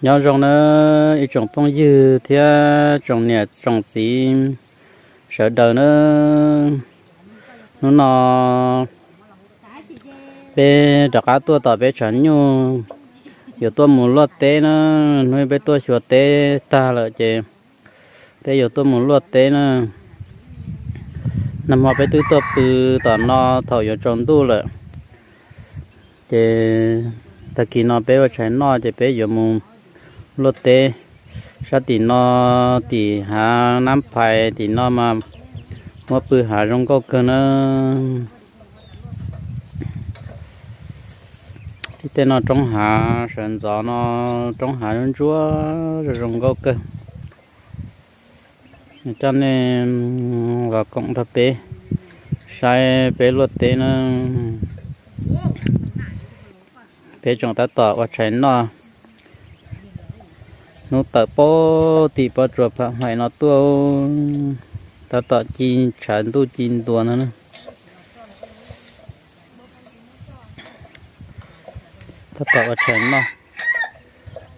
Nyob zoo nawb ib tsoom phooj ywg thiab tsoom niam tsoom txiv sawv daws nawb. Hnub no peb rov qab tuaj tom peb tshav nyuj, yuav tuaj mus luaj teb na. Hnub peb tuaj xyuas teb tag lawm ces peb yuav tuaj mus luaj teb na. Nag hmo peb twb tuaj pw tom no thaum yuav tsaus ntuj lawm, ces tag kis no peb ua tshais noj ces peb yuav mus luaj teb. Sab tim no, tim hav Nab Phais tim no mas muab pw hav zoo nkauj kawg na. Tim tej no roob hav, sawv ntxov no roob hav ntsuab zoo zoo nkauj kawg. Coj nej los koom nrog peb saib peb luaj teb na. Peb tseem tab tom ua tshais noj. Hnub tawm pem tim pob tsuas Pham Hlais no tuaj, tab tom ci tshav ntuj ci ntua no na. Tab tom ua tshais noj.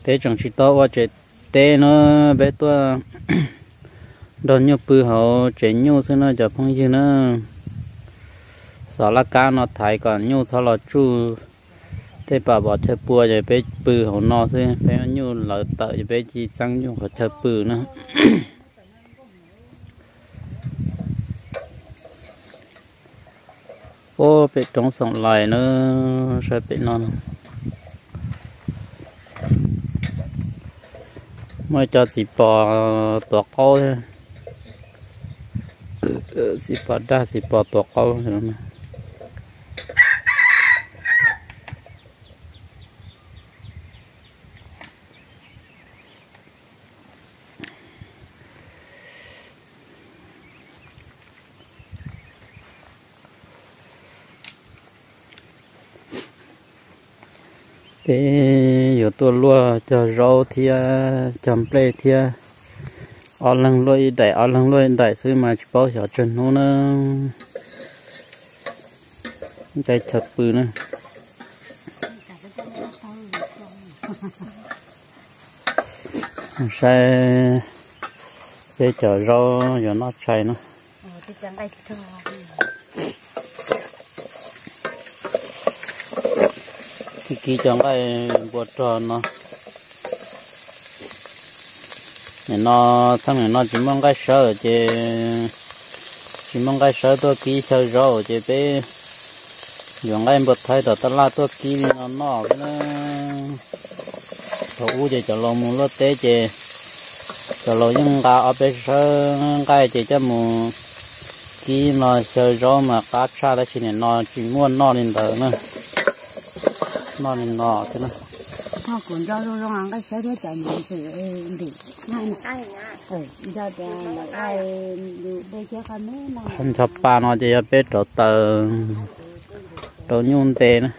Peb tseem tsis tau ua tsev teb na, peb tuaj nrog nyuj pw hauv tsev nyuj xwb na cov phooj ywg na. Xov laj kab no thaiv kom nyuj txhob los tsuj tej pam pov chaw pua ces peb pw hauv no xwb, peb nyuj lawv tawm ces peb ci txeeb nyuj qhov chaw pw na. Ub, pem roob Xoom Lais na, saib pem no. Muaj cov txiv pos tuav qaub, txiv pos dag txiv pos tuav qaub. Peb yuav tuaj luaj cog zaub thiab cog nplej thiab, ob leeg luaj ib daim ob leeg luaj ib daim xwb mas tsis paub xyov tsawg hnub na. Ncaij chaw pw na. Saib peb cov zaub yuav noj tshais no. Kib kib cov nqaij npua rog no. Nim no, txheej nim no tsis muaj nqaij sawb ces tsis muaj nqaij sawb tuaj kib xyaw zaub ces peb yuav nqaij npua thaib tom tab laj tuaj kib li no noj xwb na. Thaum ub ces cov laus mus luaj teb ces cov laus yeej nqa ob peb sawb nqaij ces coj mus kib no xyaw zaub mas qab tshaj, tab sis nim no tsis muaj noj li ntawd na. Noj li no xwb na. Ncho pa no ces yog peb rauv taws rau nyuj nte na.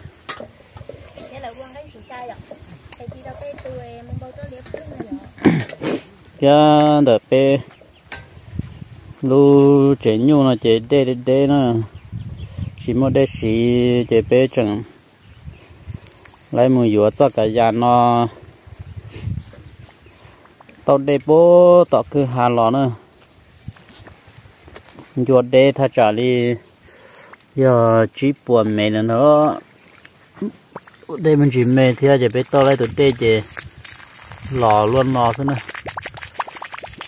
Thiab ntawm peb lub tsev nyuj no ces dej deb deb na, tsis muaj dej siv ces peb tseem lawv mus yuav txoj kav yas no tauj dej puag tom kwj ha los na. Ncua deb thaj tsam li yog tsib puas mev ntawd. Dej me ntsis me thiab ces peb tauj lawv tus dej ces los luaj no xwb na.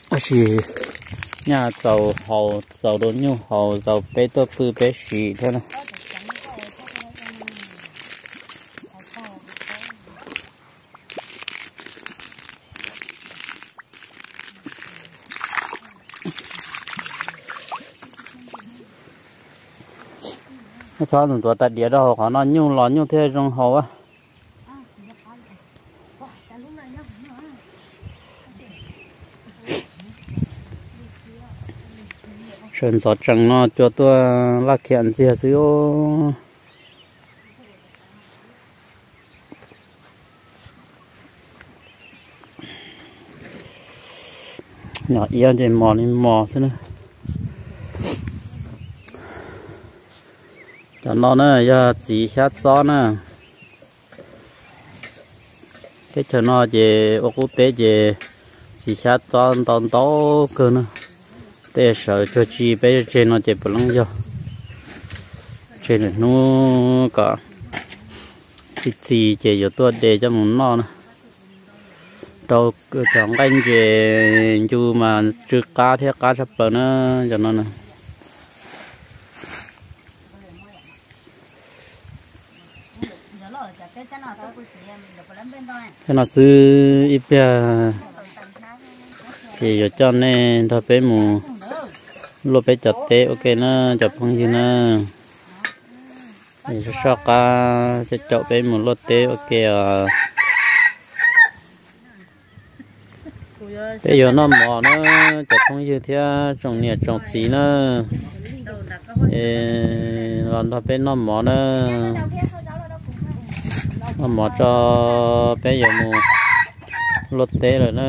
Tab sis nyaj txaus haus, txaus rau nyuj haus, txaus peb tuaj pw peb siv thiab na. Txhob ntxuav tas diav rau hauv qhov no, nyuj los nyuj thiaj zoo haus. Sawv ntxov tsees no cua tuaj laj khiam ntxiag xwb. Nyom iab ces mos li mos xwb na. Cov no na yog txiv xyab txob na. Teb chaws no ces ua qub teb ces txiv xyab txob ntau ntau kawg na. Tej sawv cuag tsi peb tseg no ces puav leej yog tseg lwm hnub kom txi txiv ces yuav tuaj de coj mus noj na. Rau cov nqaij ntses ncu mas tsw qab thiab qab tshaj plaws na, cov no na. Tej no xwb ib pliag ces yuav coj nej nrog peb mus luaj peb cov teb ua ke na cov phooj ywg na. Soj soj qab caum caum peb mus luaj teb ua ke os. Peb yuav noj mov na, cov phooj ywg thiab tsoom niam tsoom txiv na, los nrog peb noj mov na. Noj mov tso, peb yuav mus luaj teb lawm na.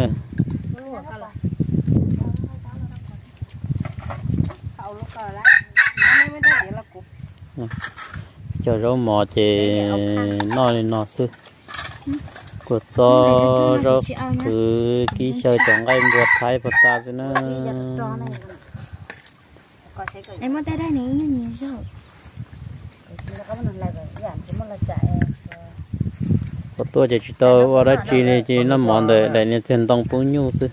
Cov zaub mov ces noj li no xwb. Kua txob, zaub qhwv, kib xyaw, cov nqaij npua thaib puag ta xwb na. Puas tuaj ces tsis tau ua dab tsi li, ces noj mov ntawm daim niag txiag ntoo pub nyuj xwb.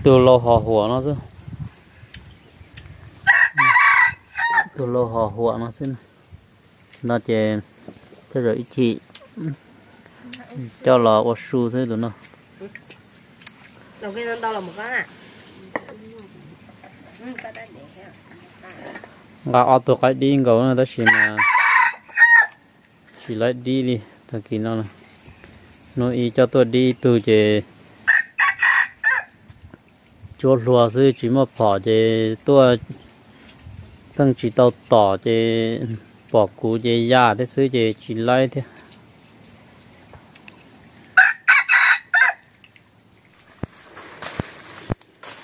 Tus laus hos huam no xwb. Tus laus hos huam no xwb. No ces tej zaum ib chim coj los ua su xwb tus no. Nqa ob tug qaib dib nkaus na tab sis mas tsis laib dib li tag kis no. Hnub ib coj tuaj dib ib tug ces cuab hlua xwb tsis muaj phom ces tuaj pheej tsis tau tom ces pom kuv ces ya thiab xwb ces tsis laib thiab.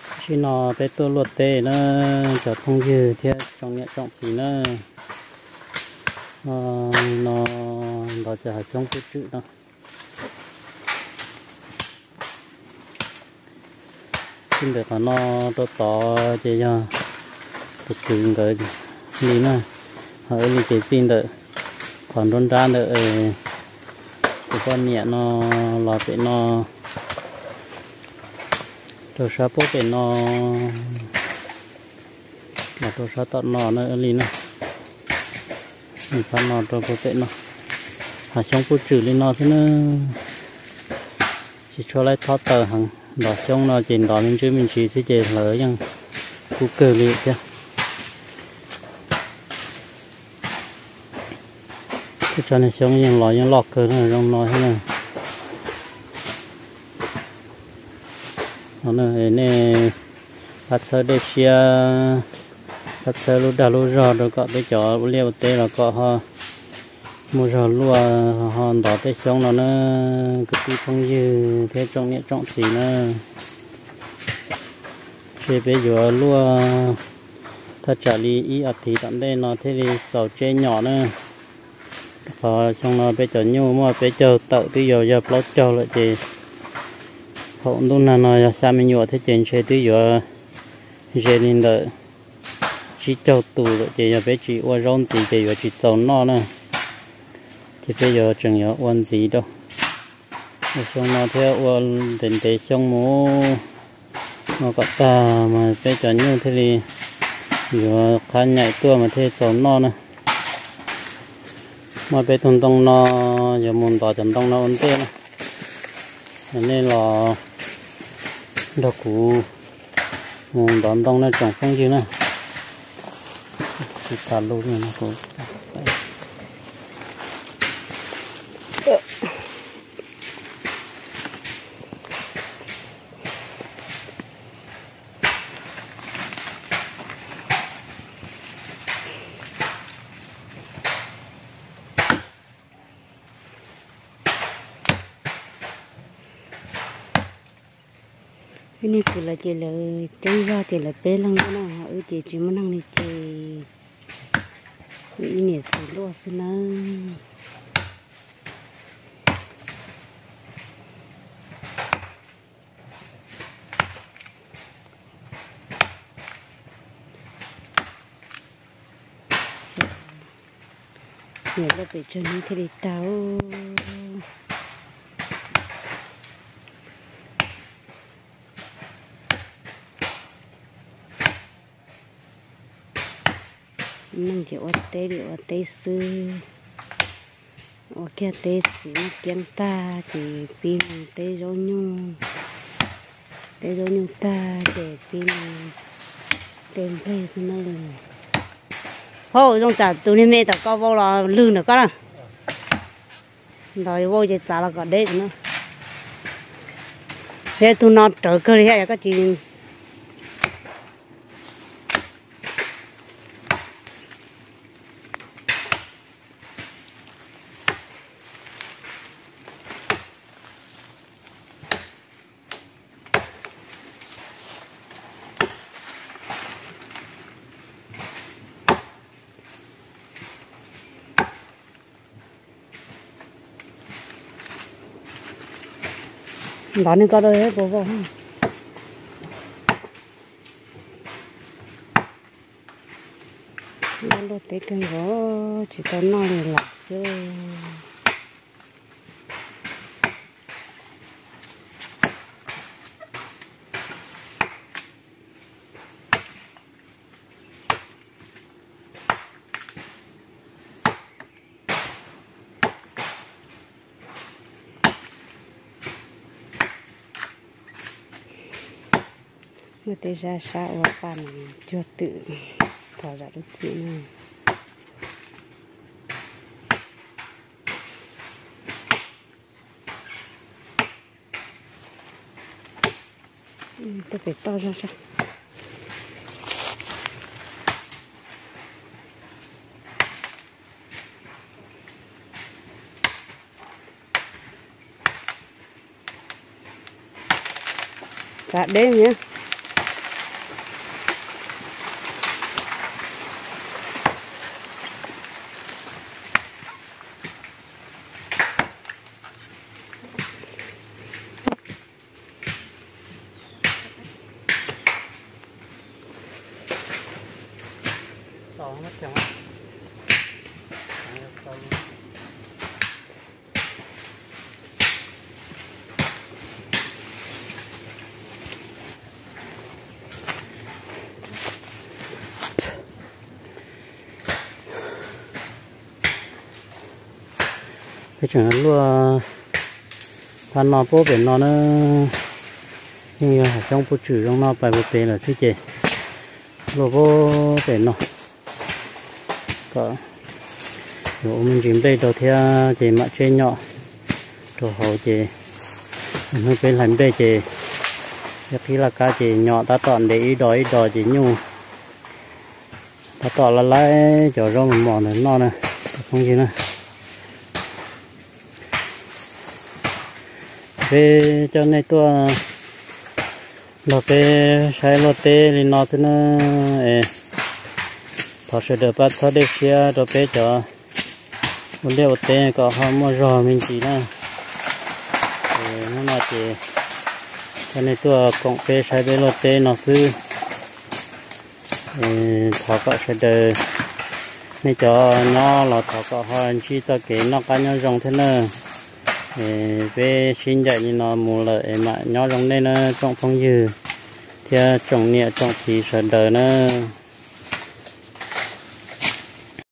Tam sim no peb tuaj luaj teb na, cov phooj ywg thiab tsoom niam tsoom txiv na. No ntov cov hav xyoob puj tswm no. Txij ntawm qhov no rau tod ces yog tus kwv nkawd li na, ho wb li ces txij ntawm qhov nruab nrab ntawm tus poj niam no los pem no, rau sab puag pem no, los rau sab tom no na wb li na, phab no rau puag pem no. Hav xyoob puj tswm li no xwb na, tsis tshua laib thob taws heev, ntov xyoob no ces ntov me ntsis me ntsis xwb ces hlawv yeej kub kawg li thiab. Tej tsob niag xyoob yeej los yeej loj kawg zoo no thiab na. Nej pab txhawb dej siab, pab txhawb lub dag lub zog rau kom peb cov ua liaj ua teb los kom ho muaj zog luaj ho ntov tej xyoob no na, kwv tij phooj ywg thiab tsoom niam tsoom txiv na. Ces peb yuav luaj thaj tsam li ib as thiv tom ntej no thiaj li txaus tseb nyom na. Qhov xyoo no peb cov nyuj muaj peb caug tawm twb yuav yog plaub caug lawm ces thaum ntuj nag no yog xya me nyuam thiab ces ntshe twb yuav ze li ntawm tsib caug tus lawm ces yog peb tsis ua zaub ntxiv ces yuav tsis txaus noj na. Ces peb yuav tseem yuav ua ntxiv rau ua xyoo no thiab ua ntev ntev xyoo mus no kom tag mas peb cov nyuj thiaj li yuav qhab nyaim tuaj mas thiaj txaus noj na. Muaj peb tug ntoo no yuav mus ntov cov ntoo no ua ntej na. Nej los nrog kuv mus ntov ntoo na tsoom phooj ywg na. Tsis tas lus kuv Wb niag kwv lawv ces lawv coob zog ces lawv peb leeg luaj na, ho wb ces tsis muaj neeg li ces wb ib niam txiv luaj xwb nawb. Niam loj pes tsawg hnub thiaj li tag. Neeg ces ua teb li ua teb xwb. Ua kiag teb txiv noj kiab tag ces pib mus teb zaub nyuj. Teb zaub nyuj tag ces pib mus teb nplej xwb na. Hauj, zoo tsam tus niag me tom ko vau los lwg ntawm koj na. Ntos vau ces txav los kom deb na. Thiab tus no rawv kawg li thiab yog koj tsis Ntov neeg ko rau puas vau. Npaj luaj teb kawg nkaus, tsis tau noj li lawm xwb. Muaj tej zaj sab ua paj no cuag twm thov zam lub txim na. Tuaj pem toj zog sab. Txav deb na. Peb tseem luaj paj no puag pem no na, yeej yog hav xyoob puag tswm zoo no pais puag pem lawm xwb ces luaj puag pem no kom yuav ua me ntsis nplej rau thiab ces mam tseb nyom rau hauv ces hnub peb hlais nplej ces ib qib laj kab ces nyom tab tom ntev ib dos ib dos ces nyuj tab tom laj laib cov zaub mos mos ntawd noj na, cov phooj ywg na. Peb coj nej tuaj nrog peb saib luaj teb li no xwb na. Es thov sawv daws pab txhawb dej siab rau peb cov ua liaj ua teb kom ho muaj zog me ntsis na. Es hnub no ces coj nej tuaj koom peb saib peb luaj teb no xwb. Es thov kom sawv daws, nej cov nyob los thov kom ho ntsib txoj kev noj qab nyob zoo thiab na. Es peb sib ncaim li no mus lawm es mam nyob zoo nej na tsoom phooj ywg thiab tsoom niam tsoom txiv sawv daws na.